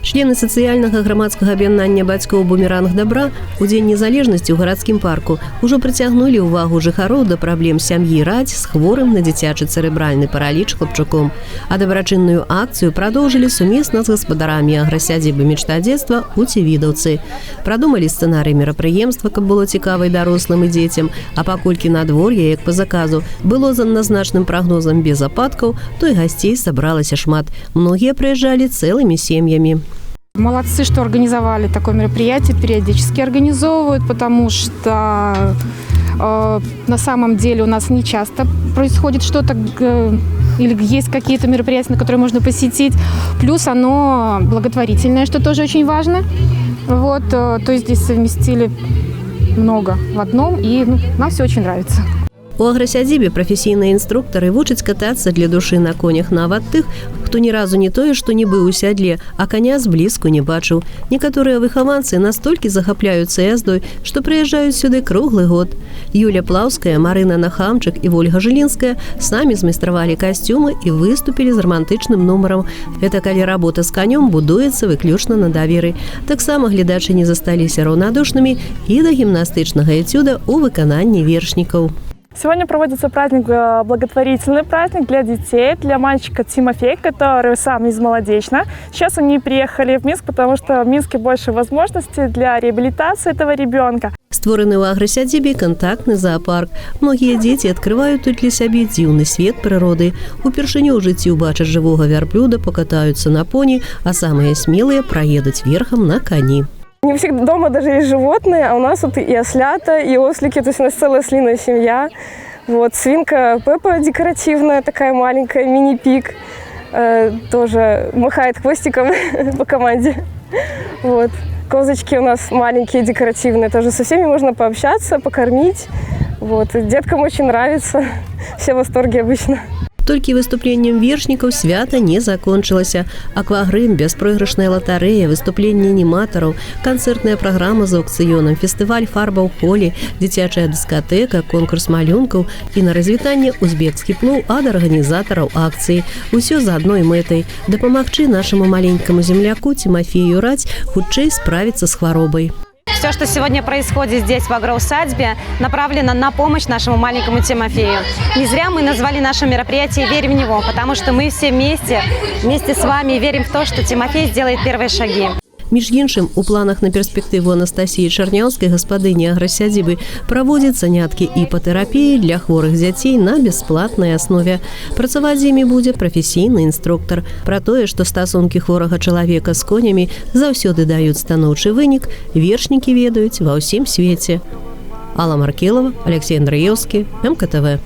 Члены сацыяльнага грамадскага аб'яднання бацькоў «Бумеранг добра» у Дзень незалежнасці ў гарадскім парку ўжо прыцягнулі ўвагу жыхароў да праблем сям'і Радзь з хворым на дзіцячы цэрэбральны параліч хлапчуком. А дабрачынную акцыю прадоўжылі сумесна з гаспадарамі аграсядзібы «Мечта детства» у Цівідаўцы. Прадумалі сцэнарый мерапрыемства, каб было цікава і дарослым, і дзецям, а паколькі надвор'е, як па заказу, было з адназначным прагнозам без ападкаў, то і гасцей сабралася шмат. Многія прыязджалі цэлымі сем'ямі. Молодцы, что организовали такое мероприятие, периодически организовывают, потому что на самом деле у нас не часто происходит что-то или есть какие-то мероприятия, на которые можно посетить. Плюс оно благотворительное, что тоже очень важно. Вот, то есть здесь совместили много в одном, и, ну, нам все очень нравится. У аграсядзібе прафесійныя інструктары вучаць катацца для душы на конях нават тых, хто ні разу не тое, што не быў у сядле, а каня зблізку не бачыў. Некаторыя выхаванцы настолькі захапляюцца яздой, што прыязджаюць сюды круглы год. Юля Плаўская, Марына Нахамчык і Вольга Жылінская самі змайстравалі касцюмы і выступілі з рамантычным нумарам. Гэта калі работа з канём будуецца выключна на даверы. Таксама гледачы не засталіся раўнадушнымі і да гімнастычнага эцюда ў выкананні вершнікаў. Сегодня проводится праздник, благотворительный праздник для детей, для мальчика Тимофея, который сам из Молодечно. Сейчас они приехали в Минск, потому что в Минске больше возможностей для реабилитации этого ребенка. Створаны ў аграсядзібе кантактны заапарк. Многія дзеці адкрываюць тут для сябе дзіўны свет прыроды. Упершыню ў жыцці ўбачаць жывога вярблюда, пакатаюцца на поні, а самыя смелыя праедуць верхам на кані. Не у всех дома даже есть животные, а у нас вот и ослята, и ослики, то есть у нас целая ослиная семья. Вот, свинка Пеппа декоративная, такая маленькая, мини-пиг, тоже махает хвостиком по команде. Вот. Козочки у нас маленькие, декоративные, тоже со всеми можно пообщаться, покормить. Вот. И деткам очень нравится, все в восторге обычно. Толькі выступленнем вершнікаў свята не закончылася. Аквагрым, бяспройгрышная латарэя, выступленне аніматараў, канцэртная праграма з аўкцыёнам, фестываль фарбаў холі, дзіцячая дыскатэка, конкурс малюнкаў і на развітанне узбекскі плоў ад арганізатараў акцыі. Усё з адной мэтай — дапамагчы нашаму маленькаму земляку Цімафею Радзь хутчэй справіцца з хваробай. Все, что сегодня происходит здесь, в агроусадьбе, направлено на помощь нашему маленькому Тимофею. Не зря мы назвали наше мероприятие «Верим в него», потому что мы все вместе, вместе с вами верим в то, что Тимофей сделает первые шаги. Між іншым, у планах на перспектыву Анастасіі Чарняўскай, гаспадыні аграсядзібы, праводзіць заняткі іпатэрапіі для хворых дзяцей на бясплатнай аснове. Працаваць з імі будзе прафесійны інструктар. Пра тое, што стасункі хворага чалавека з конямі заўсёды даюць станоўчы вынік, вершнікі ведаюць ва ўсім свеце. Алла Маркелова, Аляксей Андрэеўскі, МКТВ.